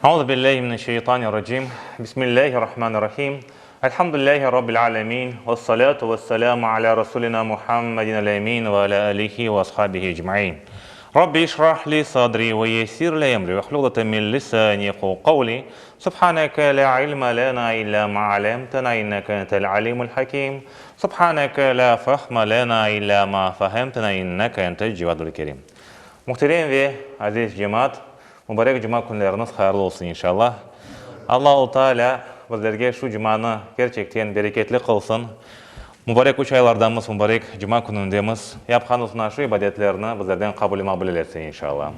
Auzu billahi mineşşeytanirracim. Bismillahirrahmanirrahim. Elhamdülillahi rabbil alemin. Vessalatu vesselamu ala rasulina Muhammedin el-emin ve ala alihi ve ashabihi ecmain. Rabbi işrah li sadri ve yessir li emri ve hlul uqdeten min lisani yefkahu kavli. Subhaneke la ilme lena illa ma alemtena inneke entel alimul hakim. Subhaneke la fehme lena illa ma fehemtena inneke entel cevadul kerim. Muhterem ve aziz cemaat, mubarek cuma künleriñiz hayırlı olsun inşallah. Allahu Teala bizlerge şu cumanı kerçekten bereketli qılsın. Mubarek üç aylardamız, mubarek cuma künündemiz. Yapqanımız mına şu ibadetlerni bizlerden qabul-i maqbul eylesin inşallah.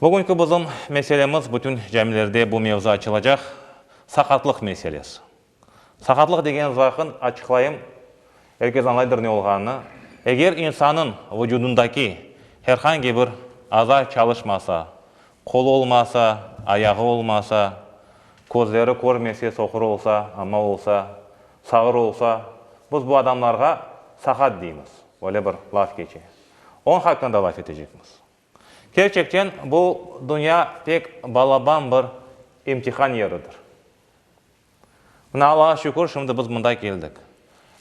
Bugünki bizim meselemiz, bütün camilerde bu mevzu açılacaq, saqatlıq meselesi. Saqatlıq degen vaqıt, açıqlayım, er kes añlaydır ne olğanını, eger insanıñ vucudındaki her hangi bir aza çalışmasa, qolu olmasa, ayağı olmasa, közleri körmese, soqur olsa, ama olsa, sağır olsa, biz bu adamlarğa saqat deymiz, böyle bir laf keçe. Onıñ haqqında laf etecekmiz. Kerçekten, bu dünya pek balaban bir imtihan yeridir. Mına, Allağa şükür, şimdi biz mında keldik.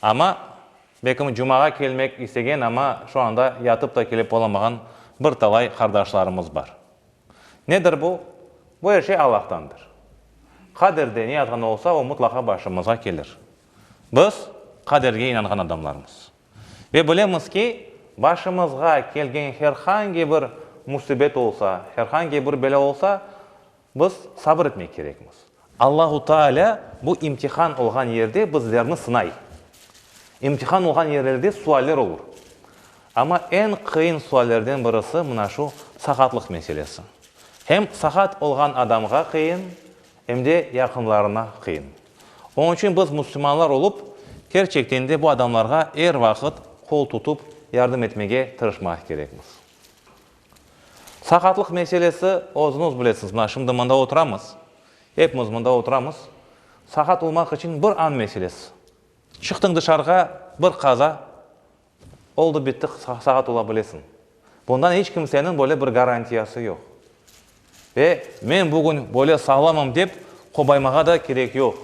Amma, belkim, cumağa kelmek istegen, amma şu anda yatıp da kelip olamağan bir talay qardaşlarımız bar. Nedir bu? Bu er şey Allahtandır. Qaderde ne yazğan olsa, o mutlaqa başımızğa kelir. Biz qaderge inanğan adamlarmız. Ve bilemiz ki, başımızğa kelgen her hangi bir musibet olsa, her hangi bir belâ olsa, Biz sabır etmek kerekmiz. Allahu Teala bu imtihan olğan yerde bizlerni sınay. İmtihan olğan yerlerde sualler olur. Amma eñ qıyın suallerden birisi mına şu saqatlıq meselesi. Hem saqat olğan adamğa qıyın, em de yaqınlarına qıyın. Onıñ içün biz müslümanlar olıp, kerçekten de bu adamlarğa er vaqıt qol tutıp yardım etmege tırışmaq kerekmiz. Saqatlıq meselesi, özüñiz bilesiñiz, mına şimdi mında oturamız, epimiz mında oturamız, saqat olmaq içün bir an meselesi. Çıqtıñ dışarığa, bir qaza, oldı bitti, saqat ola bilesiñ. Bundan iç kimseniñ böyle bir garantiyası yoq. Ve men bugün böyle sağlamım dep qobaymağa da kerek yoq.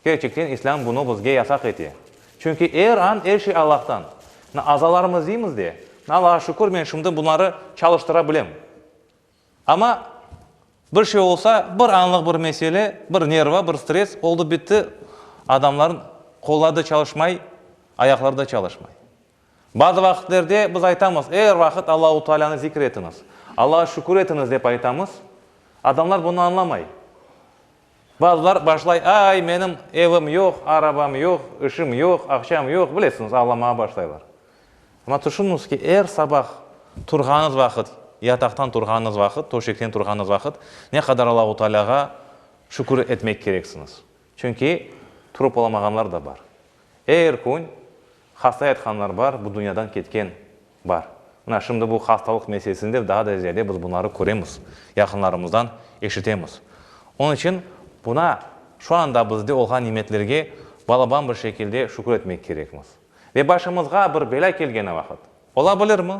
Kerçekten İslâm bunı bizge yasaq ete. Çünki er an er şey Allahtan. Mına azalarımız deymiz de, mına Allağa şükür men şimdi bunları çalıştıra bilem. Amma bir şey olsa, bir anlıq bir mesele, bir nerva, bir stress, oldı bitti, adamların qolları da çalışmay, ayaqları da çalışmay. Bazı vaqıtlerde biz aytamız, er vaqıt Allahu Tealânı zikr etiñiz, Allağa şükür etiñiz dep aytamız, adamlar bunı añlamay. Bazılar başlay, ay, menim evim yoq, arabam yoq, işim yoq, aqçam yoq, bilesiñiz, ağlamağa başlaylar. Amma tüşüniñiz ki, er sabah turğanıñız vaqıt, yataqtan turğanıñız vaqıt, töşekten turğanıñız vaqıt ne qadar Allahu Tealâğa şükür etmek kereksiñiz. Çünki turıp olamağanlar da bar. Er kün hasta yatqanlar bar, bu dünyadan ketken bar. Mına şimdi bu hastalıq meselesinde daa da ziyade biz bunları köremiz, yaqınlarımızdan eşitemiz. Onıñ içün buna, şu anda bizde olğan nimetlerge balaban bir şekilde şükür etmek kerekmiz. Ve başımızğa bir belâ kelgeni vaqıt, ola bilirmi?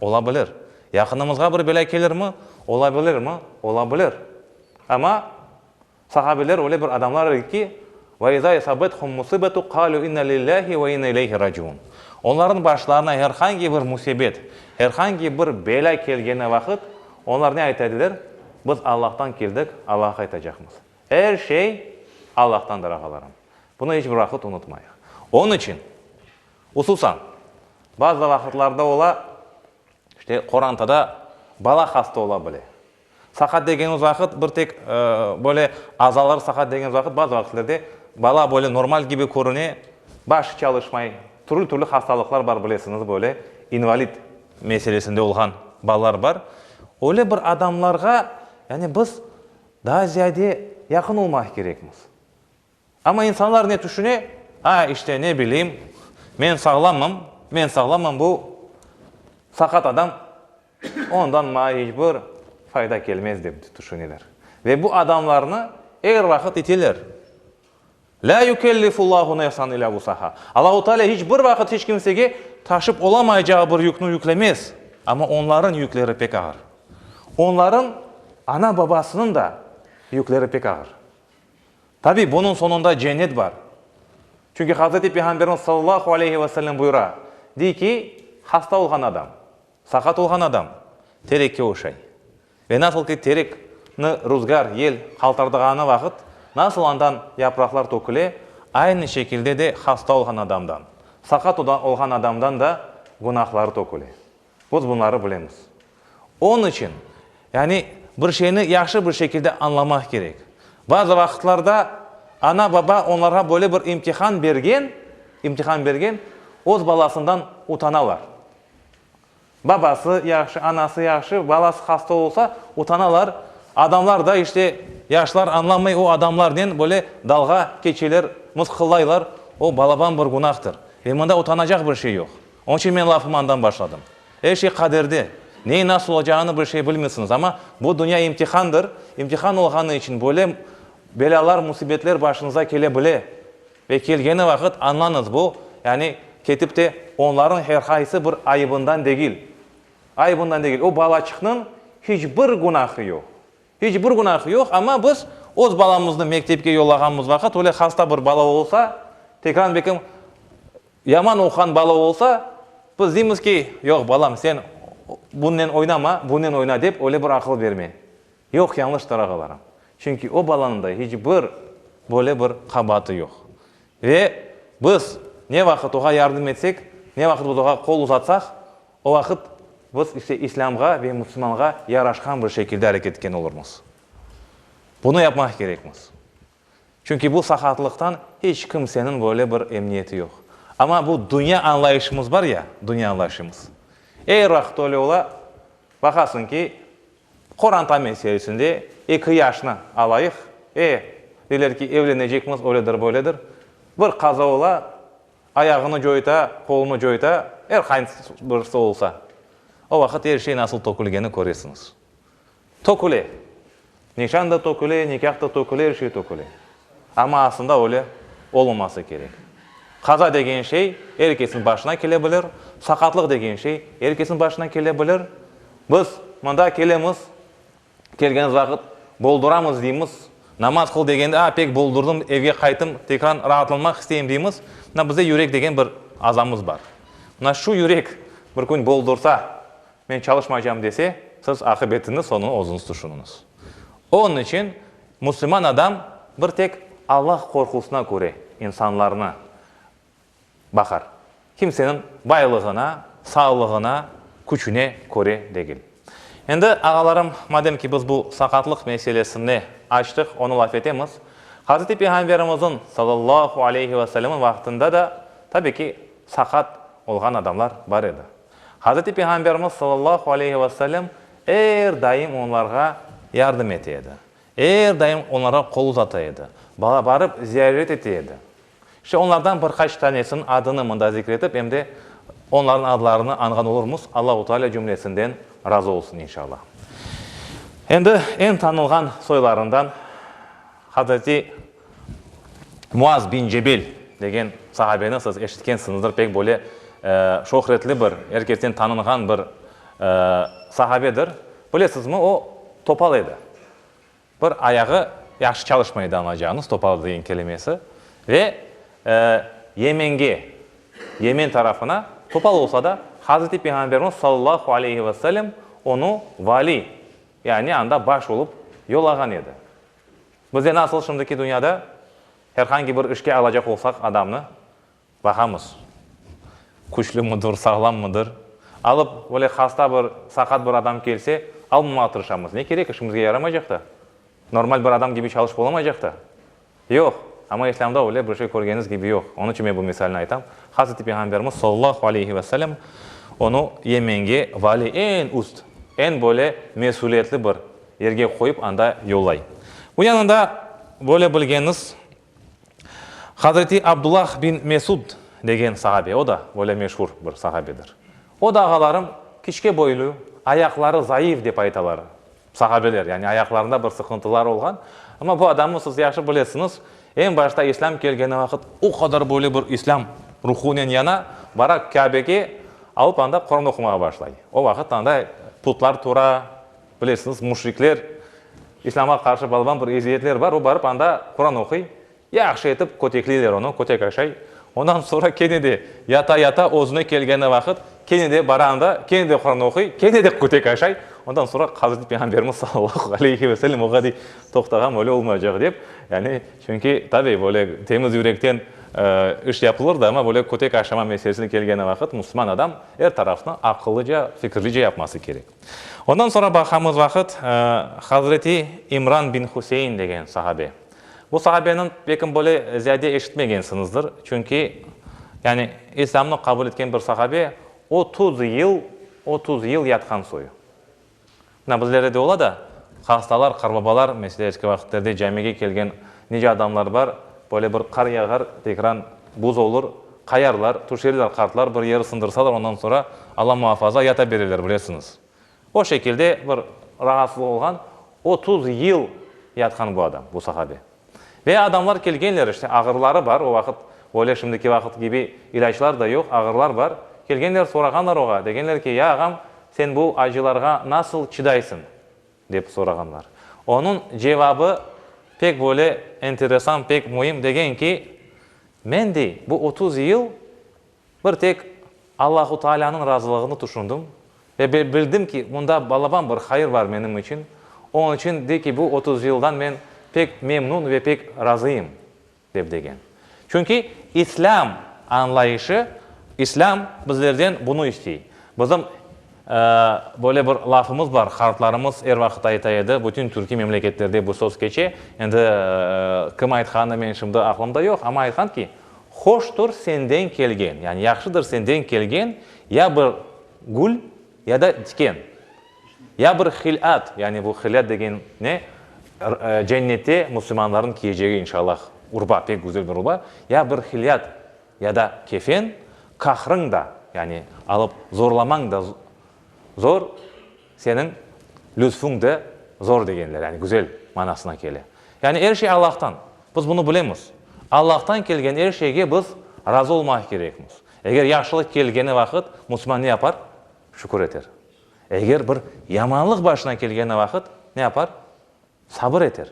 Ola bilir. Yaqınımızğa bir belâ kelirmi? Ola bilirmi? Ola bilir. Amma Sahabeler öyle bir adamlar edi ki, Ve izâ esabethum musibetu qalû inna lillâhi ve inna ileyhi raciun. Onlarnıñ başlarına her hangi bir musibet, her hangi bir belâ kelgeni vaqıt, onlar ne ayta ediler? Biz Allahtan keldik, Allahqa qaytacaqmız. Er şey Allahtandır, ağalarım. Bunı iç bir vaqıt unutmayıq. Onıñ içün, hususan, bazı vaqıtlarda ola, işte, qorantada bala hasta ola bile. Saqat degenimiz vaqıt, bir tek böyle azaları saqat degenimiz vaqıt, bazı vaqıtlerde bala böyle normal kibi körüne, başı çalışmay, türlü-türlü hastalıqlar bar, bilesiñiz, böyle invalid meselesinde olğan balalar bar. Öyle bir adamlarğa, yani biz daa ziyade yaqın olmaq kerekmiz. Amma insanlar ne tüşüne? A, işte, ne bileyim, men sağlamım, men sağlamım, bu saqat adam, ondan maña iç bir fayda kelmez, dep tüşüneler. Ve bu adamlarnı er vaqıt iteler. Lâ yükellifullahu nefsan illâ vusaha. Allahu Teala iç bir vaqıt hiç kimsege taşıp olamayacağı bir yükni yüklemez. Amma onların yükleri pek ağır. Onların ana-babasınıñ da. Yükleri pek ağır. Tabiy, bunıñ soñunda cennet bar. Çünki Hazreti Peyğamberimiz sallallahu aleyhi ve sellem buyura, dey ki, hasta olğan adam, saqat olğan adam terekke oşay. Ve nasıl ki terekni ruzgâr, yel qaltırdığanı vaqıt, nasıl andan yapraqlar töküle, aynı şekilde de hasta olğan adamdan, saqat olğan adamdan da günahları töküle. Biz bunları bilemiz. Onıñ içün, yani bir şeyni yahşı bir şekilde añlamaq kerek. Bazı vaqıtlarda ana-baba onlarğa böyle bir imtihan bergen, imtihan bergen, öz balasından utanalar. Babası yahşı, anası yahşı, balası hasta olsa, utanalar. Adamlar da, işte, yaşlar añlamay, o adamlarnen böyle dalğa keçeler, mısqıllaylar. O balaban bir günahtır. Ve mında utanacaq bir şey yoq. Onıñ içün men lafımı andan başladım. Er şey qaderde. Ney nasıl olacağını bir şey bilmeysiñiz, amma bu dünya imtihandır. İmtihan olğanı içün böyle belâlar, musibetler başıñıza kele bile. Ve kelgeni vaqıt añlañız, bu, yani, ketip te onlarnıñ her qaysı bir ayıbından degil. Ayıbından degil. O balaçıqnıñ hiç bir günahı yoq. Hiç bir günahı yoq, amma biz öz balamıznı mektepke yollağanımız vaqıt, öyle hasta bir bala olsa, tekrar belkim, Yaman oquğan bala olsa, biz deymiz ki, yoq, balam, sen bunnen oynama, bunnen oyna dep öyle bir aqıl berme. Yoq, yañlıştır, ağalarım. Çünki o balanıñ da hiç bir böyle bir qabaatı yoq. Ve biz ne vaqıt oğa yardım etsek, ne vaqıt biz oğa qol uzatsaq, o vaqıt biz işte İslâmğa ve musulmanğa yaraşqan bir şekilde areket etken olurmız. Bunı yapmaq kerekmiz. Çünki bu saqatlıqtan hiç kimseniñ böyle bir emniyeti yoq. Amma bu dünya añlayışımız bar ya, dünya añlayışımız. Er vaqıt öyle ola, baqasıñ ki, qoranta meselesinde eki yaşnı alayıq, e, deyler ki, evlenecekmiz, öyledir, böyledir. Bir qaza ola, ayağını coyta, qolunı coyta, er qaysı birisi olsa. O vaqıt er şey nasıl tökülgeni köresiñiz. Töküle. Nişan da töküle, nikâh da töküle, er şey töküle. Amma aslında öyle olmaması kerek. Qaza degen şey er kesniñ başına kele bilir, saqatlıq degen şey er kesniñ başına kele bilir. Biz mında kelemiz, kelgenimiz vaqıt bolduramız deymiz, namaz qıl degende, a, pek boldurdım, evge qayttım, tekrar raatlanmaq isteyim deymiz. Mına bizde yürek degen bir azamız bar. Mına şu yürek bir kün boldursa, Men çalışmaycam dese, siz aqibetini, soñunı özüñiz tüşüniñiz. Onıñ içün musulman adam bir tek Allah qorqusına köre insanlarnı baqar. Kimseniñ baylığına, sağlığına, küçüne köre degil. Endi, ağalarım, madem ki biz bu saqatlıq meselesini açtıq, onı laf etemiz. Hazreti Peyğamberimizniñ, sallallahu aleyhi ve sellemniñ, vaqtında da, tabi ki, saqat olğan adamlar bar edi. Hazreti Peyğamberimiz sallallahu aleyhi ve sellem er daim onlarğa yardım ete edi. Er daim onlarğa qol uzata edi. Barıp ziyaret ete edi. İşte onlardan bir qaç tanesiniñ adını mında zikr etip, em de onlarnıñ adlarını añğan olurmız. Allahu Teala cümlesinden razı olsun, inşallah. Endi eñ tanılğan soylarından Hazreti Muaz bin Cebel degen sahabeni siz eşitkensiñizdir, pek böyle şöhretli bir, er kesten tanınğan bir sahabedir. Bilesizmi, o topal edi. Bir ayağı yahşı çalışmay edi, añlaycağıñız, topal degen kelimesi. Ve Yemenge, Yemen tarafına, topal olsa da, Hazreti Peyğamberimiz sallallahu aleyhi ve sellem onı vali, yani anda baş olıp yollağan edi. Bizde nasıl şimdiki dünyada her hangi bir işke alacaq olsaq adamnı baqamız, küçlü müdir, sağlam mıdır. Alıp böyle hasta bir, saqat bir adam kelse, almamağa tırışamız. Ne kerek, işimizge yaramaycaq da. Normal bir adam kibi çalışıp olamaycaq da. Yoq, amma İslâmda öyle bir şey körgeniz kibi yoq. Onıñ içün men bu misalni aytam. Hazreti Peyğamberimiz sallallahu aleyhi ve sellem onı Yemenge vali, eñ üst, eñ böyle mesüliyetli bir yerge qoyıp anda yollay. Bu yanında böyle bilgeniñiz Hazreti Abdullah bin Mesud degen sahabe, o da böyle meşur bir sahabedir. O da ağalarım kiçke boylu, ayaqları zayıf dep aytalar sahabeler, yani ayaqlarında bir sıqıntılar olğan. Amma bu adamnı siz yahşı bilesiñiz, eñ başta İslâm kelgeni vaqıt o qadar böyle bir İslâm ruhunen yana, bara Kâbege alıp anda Quran oqumağa başlay. O vaqıt anda putlar tura, Bilesiñiz, müşrikler. İslâmğa qarşı balaban bir eziyetler bar, o barıp anda Quran oquy, yahşı etip kötekleyler onı, kötek aşay. Ondan soñra kene de yata-yata özüne kelgeni vaqıt kene de bara anda, kene de Quran oquy, kene de kötek aşay. Ondan soñra Hazreti Peyğamberimiz sallallahu aleyhi ve sellem oğa dey, Toqtağan, böyle olmaycaq dep. Yani, çünki, tabiy, böyle temiz yürekten iş yapılır da, amma böyle kötek aşama meselesine kelgeni vaqıt musulman adam er tarafnı aqıllıca, fikirlice yapması kerek. Ondan soñra baqamız vaqıt, Hazreti İmran bin Huseyn degen sahabe. Bu sahabeniñ belkim böyle ziyade eşitmegensiñizdir, çünki, yani, İslâmnı qabul etken bir sahabe, 30 yıl, 30 yıl yatqan soyu. Mına bizlerde de ola da, hastalar, qarbabalar, meselâ, eski vaqıtlerde camige kelgen nice adamlar bar, böyle bir qar yağar, tekran buz olur, qayarlar, tüşerler qartlar, bir yeri sındırsalar, ondan soñra, Alla muafaza, yata bereler, bilesiñiz. O şekilde bir rahatsızlıq olğan, 30 yıl yatqan bu adam, bu sahabe. Ve adamlar kelgenler, işte, ağırları bar, o vaqıt öyle şimdiki vaqıt kibi ilâclar da yoq, ağırlar bar. Kelgenler, sorağanlar oğa, degenler ki, ya ağam, sen bu acılarğa nasıl çıdaysıñ? dep sorağanlar. Onıñ cevabı pek böyle enteresan, pek müim, degen ki, men, dey, bu 30 yıl Bir tek Allahu Taalânıñ razılığını tüşündim ve bildim ki, mında balaban bir hayır bar menim içün. Onıñ içün dey ki, bu 30 yıldan men pek memnun ve pek razıyım, dep degen. Çünki İslâm añlayışı, İslâm bizlerden bunı istey. Bizim böyle bir lafımız bar, qartlarımız er vaqıt ayta edi, bütün türkiy memleketlerde bu söz keçe, endi kim aytqanı men şimdi aqlımda yoq, amma aytqan ki, Hoştur senden kelgen, yani yahşıdır senden kelgen ya bir gül, ya da tiken, ya bir hilât, yani bu hilât degen ne, cennette musulmanlarnıñ kiyecegi inşallah urba, pek güzel bir urba, ya bir hilât, ya da kefen, kahrıñ da, yani alıp zorlamañ da zor, Seniñ lütfüñ de zor degenler, yani güzel manasına kele. Yani er şey Allahtan. Biz bunı bilemiz. Allahtan kelgen er şeyge biz razı olmaq kerekmiz. Eger yahşılıq kelgeni vaqıt, musulman ne yapar? Şükür eter. Eger bir yamanlıq başına kelgeni vaqıt, ne yapar? Sabır eter.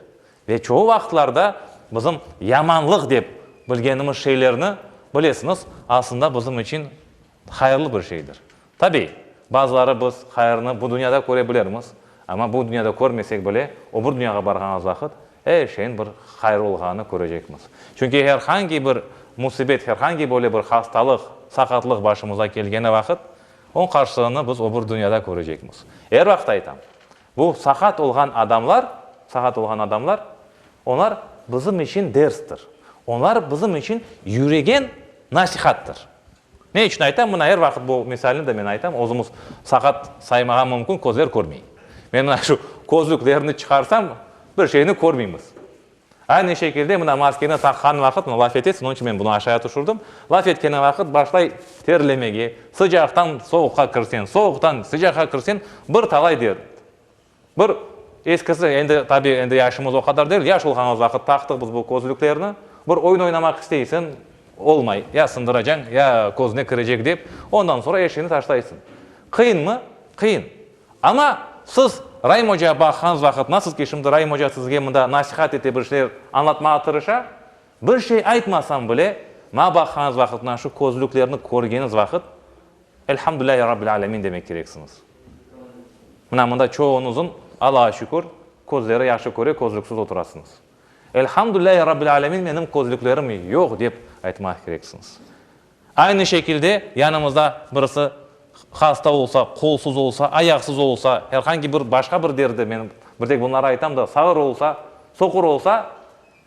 Ve çoğu vaqıtlarda bizim yamanlıq dep bilgenimiz şeylerni, bilesiñiz, aslında bizim içün hayırlı bir şeydir. Tabiy, bazıları biz hayırnı bu dünyada köre bilermiz, amma bu dünyada körmesek bile, o bir dünyağa barğanımız vaqıt er şeyniñ bir hayırı olğanını körecekmiz. Çünki her hangi bir musibet, her hangi böyle bir hastalıq, saqatlıq başımıza kelgeni vaqıt, onıñ qarşılığını biz o bir dünyada körecekmiz. Er vaqıt aytam, Bu saqat olğan adamlar, saqat olğan adamlar, olar bizim içün derstir. Olar bizim içün yüregen nasihattır. Ne içün aytam? Mına er vaqıt bu misalni de men aytam, özümiz saqat saymağa mümkün, közler körmey. Men mına şu közlüklerni çıqarsam, bir şeyni körmeymiz. Aynı şekilde mına maskeni taqqan vaqıt, mına laf etesiñ, onıñ içün men bunı aşağı tüşürdim, laf etkeni vaqıt başlay terlemege, sıcaqtan soğuqqa kirseñ, soğuqtan sıcaqqa kirseñ, bir talay dert. Bir eskisi, endi tabi endi yaşımız o qadar degil, yaş olğanımız vaqıt taqtıq biz bu közlüklerni, bir oyun oynamaq isteysiñ, olmay, ya sındıracañ, ya közüne kirecek dep, ondan soñra er şeyni taşlaysıñ. Qıyınmı? Qıyın. Amma siz Raim ocağa baqqanız vaqıt, nasıl ki şimdi Raim oca sizge mında nasihat ete, bir şeyler añlatmağa tırışa, bir şey aytmasam bile, maña baqqanız vaqıt, mına şu közlüklerni körgeniz vaqıt, Elhamdülillâhi Rabbil âlemin demek kereksiñiz. Mına mında çoğuñızıñ, Allağa şükür, közleri yahşı köre, közlüksiz oturasıñız. Elhamdülillâhi Rabbil âlemin menim közlüklerim yoq dep aytmaq kereksiñiz. Aynı şekilde yanımızda birisi hasta olsa, qolsuz olsa, ayaqsız olsa, her hangi bir başqa bir derdi, men bir tek bunları aytam da, sağır olsa, soqur olsa,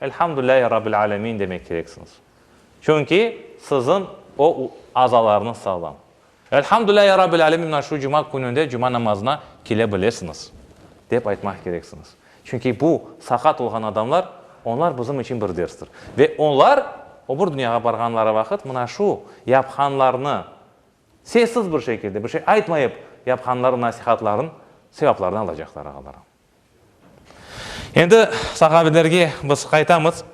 Elhamdülillâhi Rabbil âlemin demek kereksiñiz. Çünki siziñ o azalarıñız sağlam. Elhamdülillâhi Rabbil âlemin mına şu cuma kününde cuma namazına kele bilesiñiz, dep aytmaq kereksiñiz. Çünki bu saqat olğan adamlar, onlar bizim içün bir derstir. Ve onlar o bir dünyağa barğanları vaqıt mına şu yapqanlarını sessiz bir şekilde, bir şey aytmayıp yapqanları nasihatların sevaplarını alacaqlar, ağalarım. Endi sahabelerge biz qaytamız.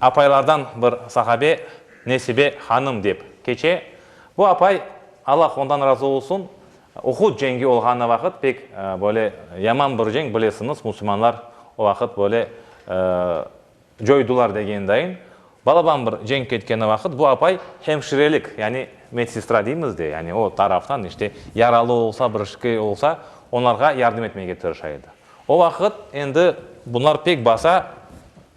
Apaylardan bir sahabe Nesibe hanım dep keçe. Bu apay, Allah ondan razı olsun, Uhud cengi olğanı vaqıt pek böyle yaman bir cenk, bilesiñiz, musulmanlar o vaqıt böyle coydular degendayın. Balaban bir cenk ketkeni vaqıt bu apay hemşirelik, yani medsestra deymiz de, yani o taraftan işte yaralı olsa, bir şey olsa, onlarğa yardım etmege tırışa edi. O vaqıt endi bunlar pek basa,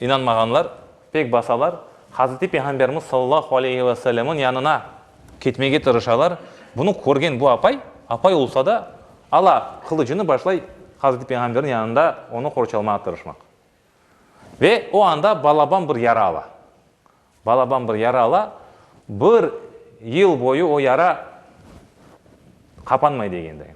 inanmağanlar pek basalar, Hazreti Peyğamberimiz sallallahu aleyhi ve sellemniñ yanına ketmege tırışalar. Bunı körgen bu apay, apay olsa da, ala qılıcını başlay Hazreti Peyğamberniñ yanında onı qorçalamağa tırışmaq. Ve o anda balaban bir yara ala. Balaban bir yara ala, bir yıl boyu o yara qapanmay degenday.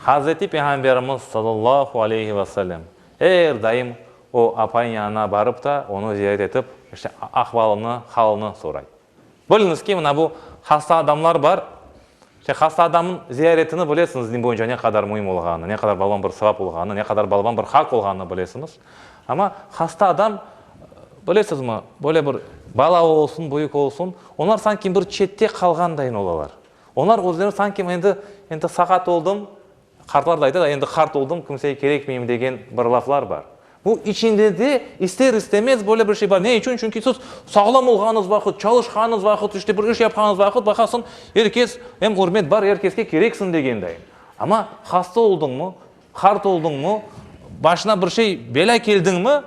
Hazreti Peyğamberimiz sallallahu aleyhi ve sellem er daim o apayın yanına barıp da, onı ziyaret etip, işte, ahvalını, halını soray. Biliñiz ki, mına bu hasta adamlar bar. İşte, hasta adamnıñ ziyaretini bilesiñiz din boyunca ne qadar müim olğanını, ne qadar balaban bir sevap olğanını, ne qadar balaban bir haq olğanını bilesiñiz. Amma hasta adam, bilesizmi, böyle bir bala olsun, büyük olsun, onlar sanki bir çette qalğandayın olalar. Onlar özleri sanki endi, endi saqat oldım, Qartlar da ayta da, endi qart oldım, kimsege kerekmeyim degen bir laflar bar. Bu içinde de ister-istemez böyle bir şey bar. Ne içün? Çünki siz sağlam olğanıñız vaqıt, çalışqanıñız vaqıt, işte bir iş yapqanıñız vaqıt, baqasıñ, er kes, em ürmet bar, er keske kereksiñ degenday. Amma hasta oldıñmı, qart oldıñmı, başına bir şey, belâ keldiñmi,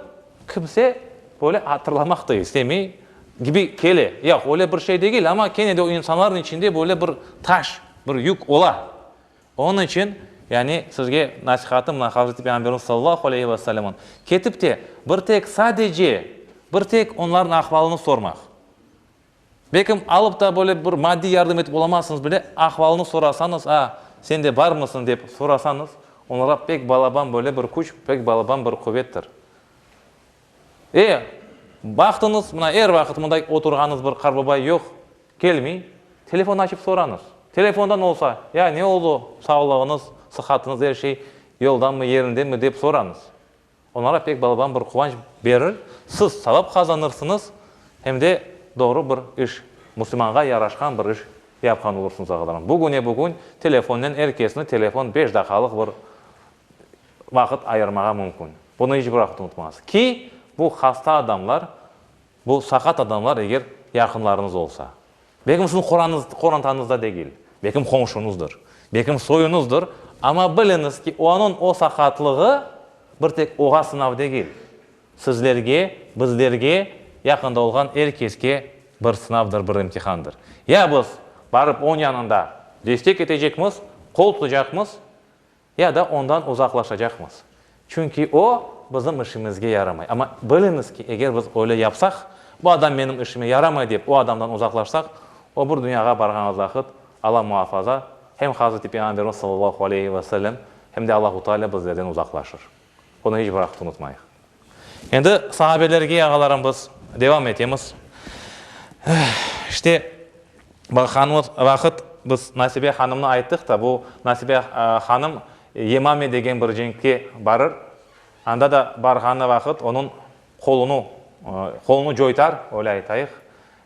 kimse böyle hatırlamaq da istemey kibi kele. Yoq, öyle bir şey degil, amma kene de o insanlarnıñ içinde böyle bir taş, bir yük ola. Onıñ içün, yani, sizge nasihatım, mına Hazreti Peyğamberimiz sallallahu aleyhi ve sellemniñ, ketip te, bir tek, sadece, bir tek onlarnıñ ahvalını sormaq. Belkim, alıp da böyle bir maddiy yardım etip olamazsıñız bile, ahvalını sorasañız, a, sen de barmısıñ dep sorasañız, onlarğa pek balaban böyle bir küç, pek balaban bir quvettir. E, baqtıñız, mına er vaqıt mında oturğanıñız bir qarbabay yoq, kelmey, telefon açıp sorañız. Telefondan olsa, ya ne oldu, sağlığıñız, sıhhatıñız, er şey yoldanmı, yerindemi dep sorañız. Olarğa pek balaban bir quvanç berir, siz savap qazanırsıñız, hem de doğru bir iş, musulmanğa yaraşqan bir iş yapqan olursıñız, ağalarım. Bugüne-bugün telefonnen er kesni telefon beş daqqalıq bir vaqıt ayırmağa mümkün. Bunı iç bir vaqıt unutmañız. Ki, bu hasta adamlar, bu saqat adamlar eger yaqınlarıñız olsa, belkim siziñ qoranız, qorantañızda degil, belkim qomşuñızdır, belkim soyuñızdır, amma biliñiz ki, onıñ o saqatlığı bir tek oğa sınav degil, sizlerge, bizlerge, yaqında olğan er keske bir sınavdır, bir imtihandır. Ya biz barıp onıñ yanında destek etecekmiz, qol tutacaqmız, Ya da ondan uzaqlaşacaqmız. Çünki o, bizim işimizge yaramay. Amma biliñiz ki, eger biz öyle yapsaq, bu adam menim işime yaramay dep o adamdan uzaqlaşsaq, o bir dünyağa barğanımız vaqıt, Alla muafaza, hem Hazreti Peyğamberimiz sallallahu aleyhi ve sellem, hem de Allahu Teala bizlerden uzaqlaşır. Bunı iç bir vaqıt unutmayıq. Endi sahabelerge, ağalarım, biz devam etemiz. İşte, baqanımız vaqıt biz Nasibe hanımnı ayttıq da, bu Nasibe hanım Yemame degen bir cenkke barır. Anda da barğanı vaqıt onıñ qolunı, qolunı coytar, öyle aytayıq.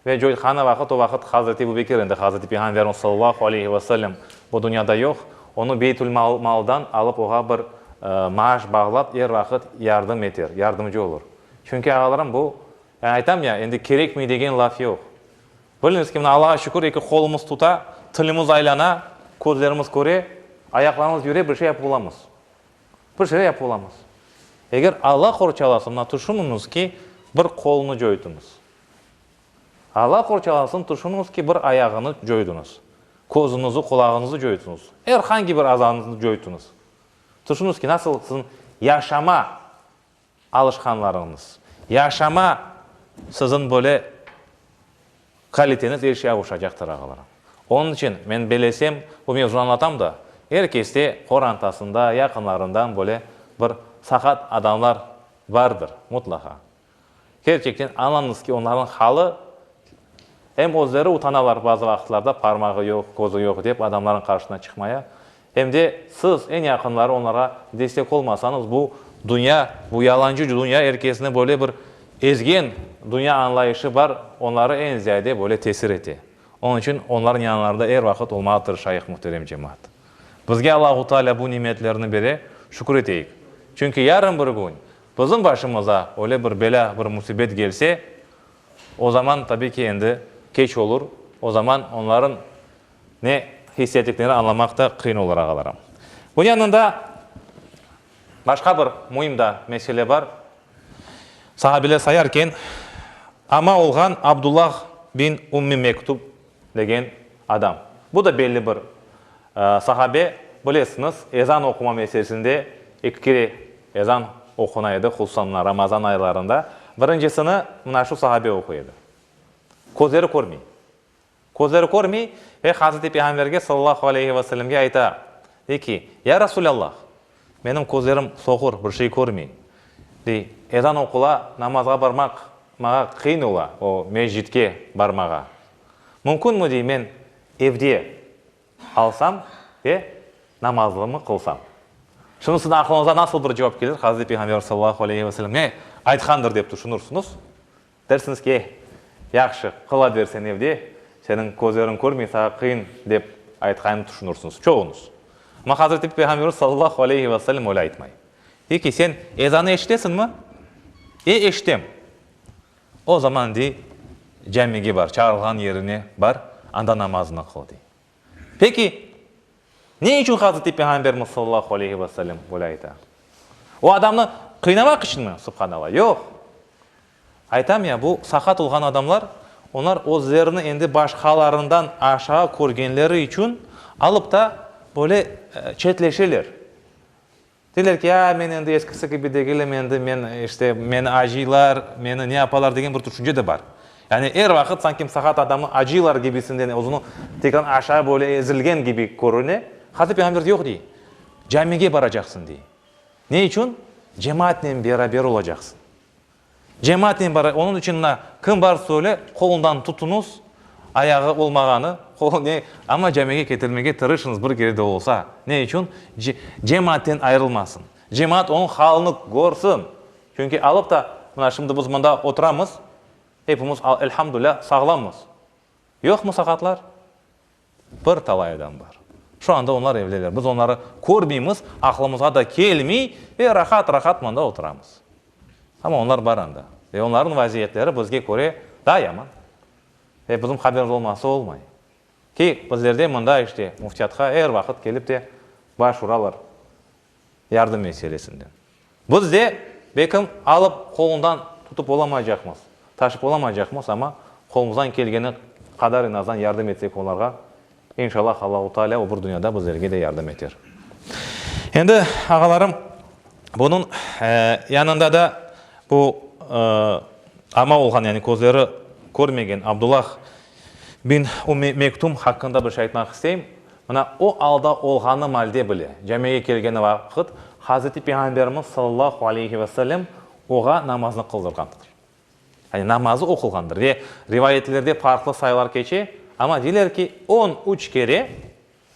Ve coytqanı vaqıt, o vaqıt Hazreti Ebu Bekir, endi Hazreti Peyğamberimiz sallallahu aleyhi ve sellem bu dünyada yoq, onı Beytül Maldan alıp oğa bir maaş bağlap er vaqıt yardım eter, yardımcı olur. Çünki, ağalarım, bu, yani aytam ya, endi kerekmey degen laf yoq. Biliñiz ki, mına Allağa şükür, eki qolumız tuta, tilimiz aylana, közlerimiz köre, ayaqlarımız yüre, bir şey yapıp olamız. Bir şeyler yapıp olamız. Eger Alla qorçalasın, mına tüşüniñiz ki, bir qolunı coydıñız. Alla qorçalasın, tüşüniñiz ki, bir ayağını coydıñız, közüñizi, qulağıñızı coydıñız, er hangi bir azañıznı coydıñız. Tüşüniñiz ki, nasıl siziñ yaşama alışqanlarıñız, yaşama siziñ böyle kaliteñiz er şey avuşacaqtır, ağalarım. Onıñ içün, men belesem, bu mevzunı añlatam da, er keste qorantasında, yaqınlarından böyle bir saqat adamlar bardır, mutlaqa. Kerçekten añlañız ki, onlarnıñ halı, em özleri utanalar bazı vaqıtlarda parmağı yoq, közü yoq dep adamlarnıñ qarşısına çıqmaya, em de siz, eñ yaqınları onlarğa destek olmasañız, bu dünya, bu yalancı dünya er kesni böyle bir ezgen dünya añlayışı bar, onları eñ ziyade böyle tesir ete. Onıñ içün onlarnıñ yanlarında er vaqıt olmağa tırışayıq, muhterem cemaat. Bizge Allahu Teala bu nimetlerni bere, şükür eteyik. Çünki yarın bir kün bizim başımıza öyle bir belâ, bir musibet kelse, o zaman, tabiy ki, endi keç olur, o zaman onların ne his ettiklerini añlamaq da qıyın olur, ağalarım. Bunıñ yanında başqa bir müim da mesele bar. Sahabeler sayarken, ama olğan Abdullah bin Ümmi Mektub degen adam. Bu da belli bir sahabe. Bilesiñiz, ezan oquma meselesinde eki kere ezan oquna edi, hususan mına Ramazan aylarında. Birincisini mına şu sahabe oquy edi. Közleri körmey. Közleri körmey ve Hazreti Peyğamberge sallallahu aleyhi ve sellemge ayta, dey ki, Ya Resulallah, menim közlerim soqur, bir şey körmey. Dey, ezan oqula, namazğa barmaq maña qıyın ola, o mescitke barmağa. Mümkünmi, dey, men evde alsam ve namazlımı qılsam? Şimdi siziñ aqlıñıza nasıl bir cevap kelir, Hazreti Peyğamber sallallahu aleyhi ve sellem ne aytqandır dep tüşünürsüñiz? Dersiñiz ki, yahşı, qıla ber sen evde, seniñ közleriñ körmey, saña qıyın, dep aytqanını tüşünirsiñiz, çoğuñız. Amma Hazreti Peyğamberimiz sallallahu aleyhi ve sellem öyle aytmay. Dey ki, sen ezanı eşitesiñmi? E, eşitem. O zaman, dey, camige bar, çağırılğan yerine bar, anda namazını qıl, dey. Peki, ne içün Hazreti Peyğamberimiz sallallahu aleyhi ve sellem böyle ayta? O adamnı qıynamaq içünmi? Subhanallah, yoq! Aytam ya, bu saqat olğan adamlar, onlar özlerini endi başqalarından aşağı körgenleri içün alıp da böyle çetleşeler. Deyler ki, a, men endi eskisi kibi degilim, endi men, işte, meni acıylar, meni ne yapalar degen bir tüşünce de bar. Yani er vaqıt sanki saqat adamnı acıylar gibisinden özüni tekrar aşağı böyle ezilgen kibi körüne. Hazreti Peyğamber yoq dey, camige baracaqsıñ dey. Ne içün? Cemaatnen beraber olacaqsıñ. Cemaatnen bara, onıñ içün mına kim bar söyle, qolundan tutuñız, ayağı olmağanı, qolu ne, amma camige ketirmege tırışıñız bir kere de olsa. Ne içün? Cemaatten ayırılmasın. Cemaat onıñ halını körsin. Çünki alıp da, mına şimdi biz mında oturamız, epimiz, elhamdülâ, sağlammız. Yoqmı saqatlar? Bir talay adam bar. Şu anda onlar evdeler. Biz onları körmeymiz, aqlımızğa da kelmey ve rahat-rahat mında oturamız. Amma onlar bar anda. Ve onlarnıñ vaziyetleri bizge köre daa yaman. Ve bizim haberimiz olmasa olmay. Ki, bizlerde mında işte müftiyatqa er vaqıt kelip de baş uralar. Yardım meselesinden. Biz de, belkim, alıp qolundan tutıp olamaycaqmız, taşıp olamaycaqmız, amma qolumızdan kelgeni qadar eñ azdan yardım etsek olarğa, inşallah Allahu Teala o bir dünyada bizlerge de yardım eter. Endi, ağalarım, bunıñ yanında da bu ama olğan, yani közleri körmegen Abdullah bin Ümmi Mektum haqqında bir şey aytmaq isteyim. Mına o alda olğanı malde bile, camige kelgeni vaqıt, Hazreti Peyğamberimiz sallallahu aleyhi ve sellem oğa namaznı qıldırğandır. Yani namazı oqulğandır. Ve rivayetlerde farqlı sayılar keçe, amma deyler ki, 13 kere,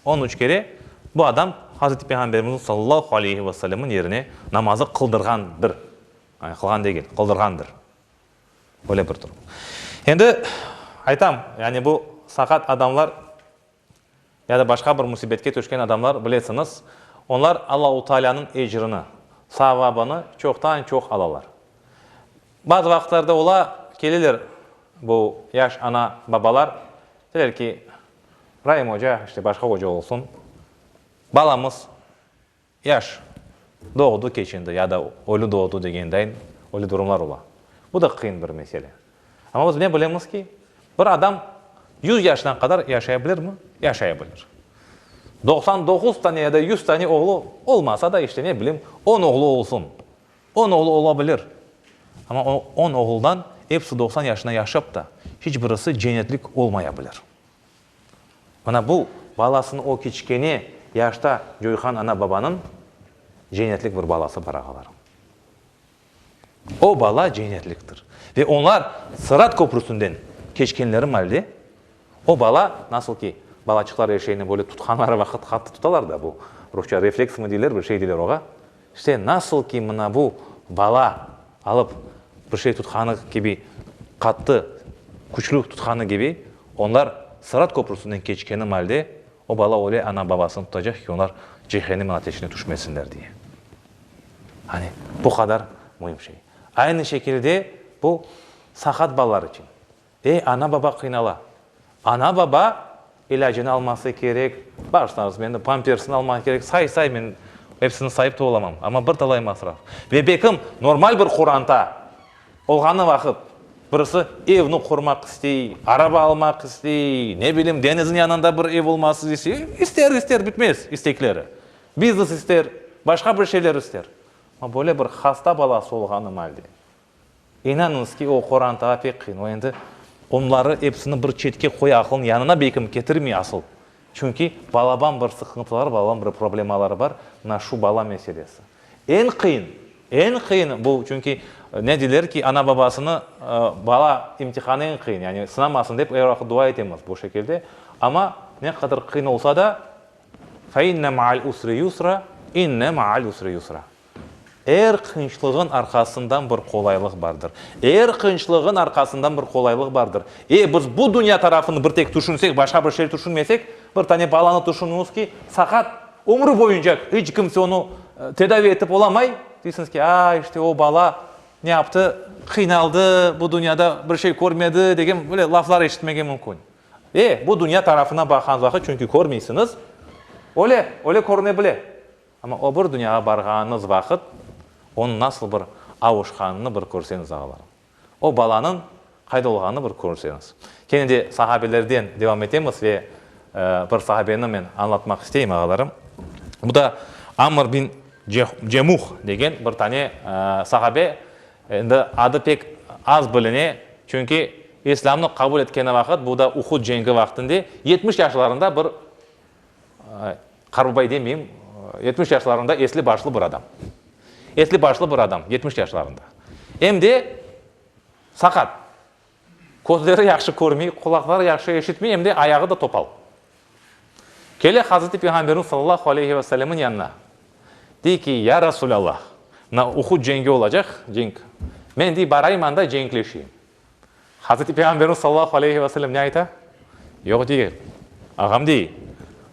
13 kere bu adam Hazreti Peyğamberimizniñ sallallahu aleyhi ve sellemniñ yerine namazı qıldırğandır. Yani qılğan degil, qıldırğandır. Öyle bir durum. Endi aytam, yani bu saqat adamlar ya da başqa bir musibetke tüşken adamlar, bilesiñiz, onlar Allahu Taalânıñ ecrini, savabını çoqtan-çoq alalar. Bazı vaqıtlarda ola, keleler bu yaş ana-babalar, deyler ki, Raim oca, işte başqa oca olsun, balamız Yaş doğdı keçindi ya da ölü doğdı degendayin öyle durumlar ola. Bu da qıyın bir mesele. Amma biz ne bilemiz ki, bir adam yüz yaşına qadar yaşaya bilirmi? Yaşaya bilir. 99 tane ya da yüz tane oğlu olmasa da, işte ne bileyim, on oğlu olsun. On oğlu ola bilir. Amma o on oğuldan episi 90 yaşına yaşap da, hiç birisi cennetlik olmaya bilir. Mına bu, balasını o kiçkene yaşta coyğan ana-babanıñ cennetlik bir balası bar, ağalarım. O bala cennetliktir. Ve onlar Sırat köprüsünden keçkenleri malde, o bala, nasıl ki, balaçıqlar er şeyni böyle tutqanları vaqıt qattı tutalar da, bu rusça refleksmi deyler, bir şey deyler oğa, İşte, nasıl ki mına bu bala alıp bir şey tutqanı kibi qattı, küçlü tutqanı kibi, onlar Sırat köprüsünden keçkeni malde, O bala öyle ana-babasını tutacaq ki, onlar cehennem ateşine tüşmesinler diye. Hani, bu qadar müim şey. Aynı şekilde bu saqat balalar içün. E, ana-baba qıynala. Ana-baba ilâcını alması kerek, bağışlañız meni, pampersini almaq kerek, say-say men episini sayıp ta olamam, amma bir talay masraf. Ve bekim normal bir qoranta olğanı vaqıt birisi evni qurmaq istey, araba almaq istey, ne bileyim, deñizniñ yanında bir ev olması istey, ister, ister, bitmez istekleri. Biznes ister, başqa bir şeyler ister. Amma böyle bir hasta balası olğanı malde. İnanıñız ki, o qorantağa pek qıyın. O endi onları episini bir çetke qoya, aqılınıñ yanına belkim ketirmey asıl. Çünki balaban bir sıqıntıları, balaban bir problemaları bar, mına şu bala meselesi. Eñ qıyın, eñ qıyın bu, çünki ne deyler ki, ana-babasını bala imtihanı eñ qıyın, yani sınamasın dep er vaqıt dua etemiz bu şekilde. Amma ne qadar qıyın olsa da, fe inne ma'al usri yusra, inne ma'al usri yusra. Er qıyınçlığın arqasından bir qolaylıq bardır. Er qıyınçlığın arqasından bir qolaylıq bardır. E, biz bu dünya tarafını bir tek tüşünsek, başqa bir şey tüşünmesek, bir tane balanı tüşüniñiz ki, saqat, ömrü boyunca iç kimse onı tedavi etip olamay, deysiñiz ki, a, işte o bala ne yaptı, qıynaldı, bu dünyada bir şey körmedi degen böyle laflar eşitmege mümkün. E, bu dünya tarafına baqqan vaqıt, çünki körmeysiñiz, öyle, öyle körüne bile. Amma o bir dünyağa barğanıñız vaqıt, onıñ nasıl bir avuşqanını bir körseñiz, ağalarım. O balanıñ qayda olğanını bir körseñiz. Kene de sahabelerden devam etemiz ve bir sahabeni men añlatmaq isteyim, ağalarım. Bu da Amr bin Cemuh degen bir tane sahabe. Endi adı pek az biline, çünki İslâmnı qabul etkeni vaqıt, bu da Uhud cenki vaqtında, 70 yaşlarında bir Qarbabay demeyim, 70 yaşlarında esli-başlı bir adam. Esli-başlı bir adam, 70 yaşlarında. Em de saqat. Közleri yahşı körmey, qulaqları yahşı eşitmey, em de ayağı da topal. Kele Hazreti Peyğamberimiz sallallahu aleyhi ve sellemniñ yanına. Dey ki, Ya Resulallah, mına Uhud cengi olacaq, cenk. Men, dey, barayım anda cenkleşeyim. Hazreti Peyğamberimiz sallallahu aleyhi ve sellem ne ayta? Yoq, dey, ağam, dey,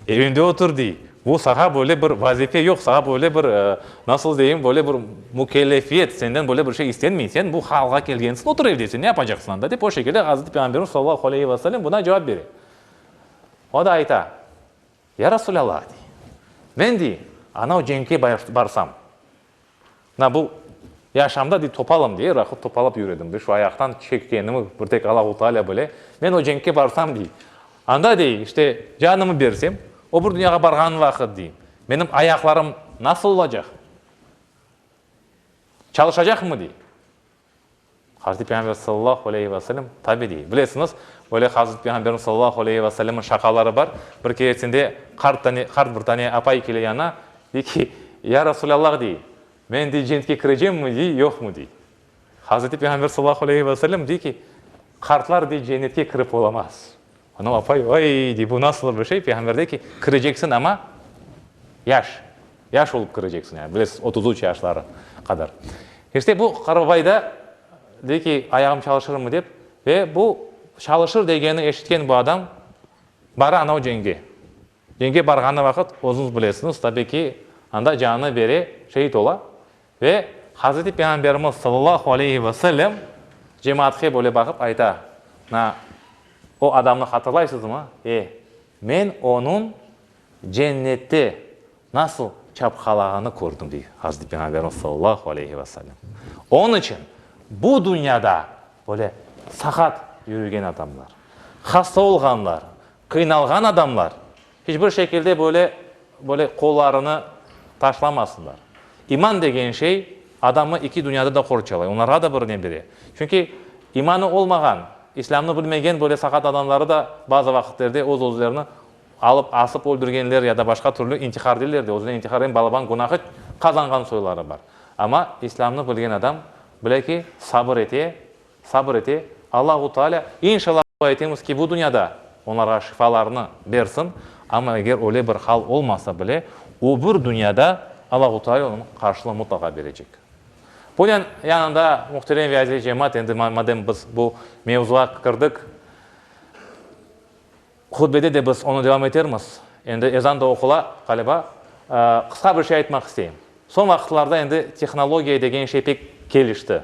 eviñde otur, dey, bu saña böyle bir vazife yoq, saña böyle bir, nasıl deyim, böyle bir mükellefiyet, senden böyle bir şey istenmey, sen bu halğa kelgensiñ, otur evde, sen ne yapacaqsıñ anda, dep o şekilde Hazreti Peyğamberimiz sallallahu aleyhi ve sellem buna cevap bere. O da ayta, Ya Resulallah, dey, men, dey, anav cenkke barsam, Mına bu yaşamda dey topalım dey, er vaqıt topalap yüredim dey, şu ayaqtan çekkenimi bir tek Allahu Teala bile. Men o cenkke barsam dey, anda dey, işte, canımı bersem, o bir dünyağa barğan vaqıt dey, menim ayaqlarım nasıl olacaq? Çalışacaqmı dey. Hazreti Peyğamber sallallahu aleyhi ve sellem, tabi dey. Bilesiñiz, böyle Hazreti Peyğamberimiz sallallahu aleyhi ve sellemniñ şaqaları bar. Bir keresinde qart tane, qart bir tane apay kele yanına, dey ki, Ya Resulallah, dey, men, dey, cennetke kirecemmi, dey, yoqmı, dey. Hazreti Peyğamber sallallahu aleyhi ve sellem dey ki, qartlar, dey, cennetke kirip olamaz. Anav apay, Ay, dey, bu nasıl bir şey? Peyğamber dey ki, kireceksiñ, amma yaş, yaş olıp kireceksiñ, yani, bilesiz, 33 yaşları qadar. İşte bu qarababay da dey ki, ayağım çalışırmı dep, ve bu çalışır degenini eşitken bu adam bara anav cenge. Cenge barğanı vaqıt, özüñiz bilesiñiz, tabi ki, anda canını bere, şehit ola. Ve Hazreti Peyğamberimiz sallallahu aleyhi ve sellem cemaatke böyle baqıp ayta, Na, o adamnı hatırlaysızmı? E, men onıñ cennette nasıl çapqalağanı kördim, dey Hazreti Peyğamberimiz sallallahu aleyhi ve sellem. Onıñ içün bu dünyada böyle saqat yürügen adamlar, hasta olğanlar, qıynalğan adamlar hiç bir şekilde böyle, böyle qollarını taşlamasınlar. İman degen şey adamı iki dünyada da qorçalay, onlarğa da bir ne bere. Çünki imanı olmağan, İslâmnı bilmegen böyle saqat adamları da bazı vaqıtlerde öz-özlerini alıp asıp öldürgenler ya da başqa türlü intihar deyler de, özüne intihar em balaban günahı qazanğan soyları bar. Amma İslâmnı bilgen adam bile ki, sabır ete, Sabır ete, Allahu Teala, inşallah dua etemiz ki, bu dünyada onlarğa şifalarnı bersin, amma eger öyle bir hal olmasa bile, öbür dünyada Allahu Teala onıñ qarşılığını mutlaqa berecek. Bunen yanında, muhterem ve aziz cemaat, endi madem biz bu mevzuğa kirdik, hutbede de biz onı devam etermiz. Endi ezan da oqula, ğaliba. Qısqa bir şey aytmaq isteyim. Soñ vaqıtlarda endi tehnologiya degen şey pek kelişti.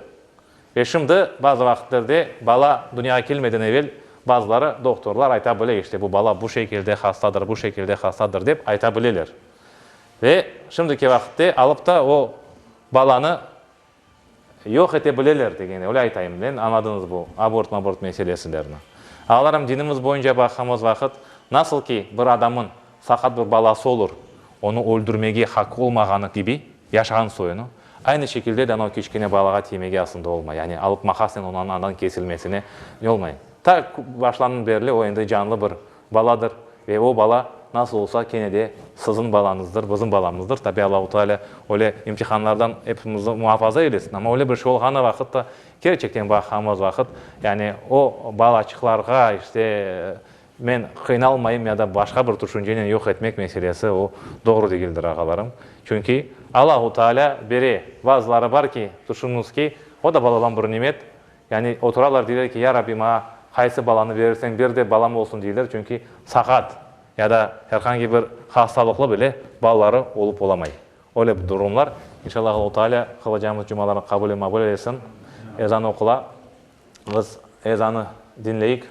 Ve şimdi bazı vaqıtlerde bala dünyağa kelmeden evel bazıları, doktorlar ayta bile, işte bu bala bu şekilde hastadır, bu şekilde hastadır dep ayta bileler. Ve şimdiki vaqıtte alıp da o balanı yoq ete bileler degen, öyle aytayım men, añladıñız bu abort-mabort meselesilerni. Ağalarım, dinimiz boyunca baqqanımız vaqıt, nasıl ki bir adamın saqat bir balası olur, onı öldürmege haqqı olmağanı kibi, yaşağan soyunı, aynı şekilde de anau kiçkene balağa tiymege aslında olmay, yani alıp maqasnen onıñ andan kesilmesine ne olmay. Ta başlanıñ berli o endi canlı bir baladır ve o bala nasıl olsa kene de siziñ balañızdır, bizim balamızdır. Tabi Allahu Teala öyle imtihanlardan epimizni muafaza eylesin, amma öyle bir şey olğanı vaqıt da kerçekten baqqanımız vaqıt, yani o balaçıqlarğa işte Men qıynalmayım ya da başqa bir tüşüncenen yoq etmek meselesi o doğru degildir, ağalarım. Çünki Allahu Teala bere. Bazıları bar ki, tüşüñiz ki, o da balaban bir nimet. Yani oturalar deyler ki, Ya Rabbi, maña qaysı balanı berirseñ ber de balam olsun deyler, çünki saqat ya da er angi bir hastalıqlı bile balaları olıp olamay. Öyle bir durumlar. İnşallah Allahu Teala qılacağımız cumalarnı qabul ve maqbul eylesin. Ezan oqula. Biz ezanı diñleyik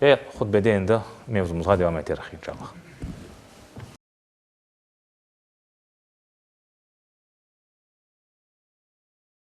ve hutbede endi mevzumızğa devam eterik, inşallah.